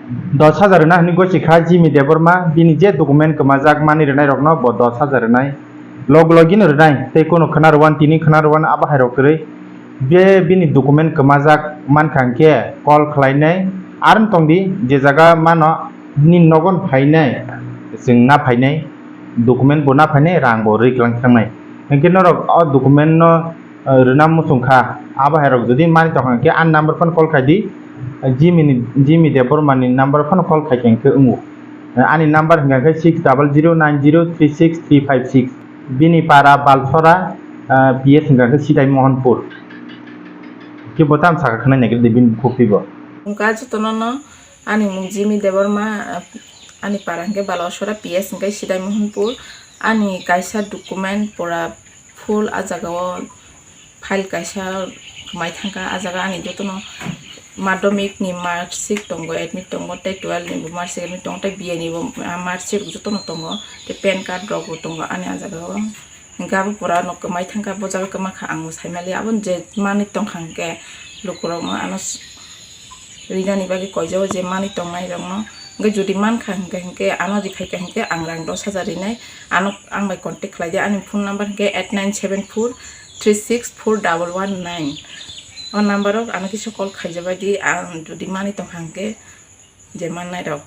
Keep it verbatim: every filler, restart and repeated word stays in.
Dos hajar rwna hwnwi gosi kha Jimmy Debbarma, bini je document kwmajak mani rwnairokno bo dos hajar rwnai. Log logino rwnai, tei kono khwna rwani, tini khwna rwani abo hairok kwrwi. Be bini document kwmajak mankha hwnkhe call khlainai, ar wng tongdi je jaga mano nini nogon phainai, chwng na phainai, document bo na phainai, rang bo rwi klang thangnai. Hwnkhe norok o document no, eh, rwna muchung kha, abo hairok jodi mani tongkha hwnkhe ani number phano call khai di, Jimmy ni, Jimmy Debbarma ni number phano call khai khe hwnkhe wngo. Eh, ani number hwnkha khe six double zero nine zero three six three five six. Bini para Balsora, eh, P S hwnkha khe Sidai Mohanpur. Khe bo tamo saka khwnai naikhwlai di bini bukhuk twi bo. Wngkha jotono no ani mung Jimmy Debbarma, ah, ani para hwnkhe Balsora P S hwnkhe Sidai Mohanpur. Ani kaisa document pura full ah jaga o file kaisa mai thangkha. Ah jaga ani jotono madhyamik ni mark sheet tongo, admit tongo, tei twelve ni bo mark sheet admit tongo, tei B A ni bo, ah, mark sheet jotono tongo, tei pan card rok bo tongo ani ah jaga o. Hwnkhe abo pura no kwmai thangkha, bo jaga kwma kha ang bo saimaliya. Aboni je manwi tongkha hwnkhe lukurokno ano s-, rinani bagwi koijago je manwi tongnairokno. Hwnkhe jodi mankha hwnkhe, hwnkhe ano rikhaikha hwnkhe ang rang dos hajar rinai. Ano ang bai contact khlai di, ani phone number hwnkhe eight nine seven four three six four double one nine. O number o ano kisa call khaijabai di, ang jodi manwi tongkha hwnkhe je mannairok.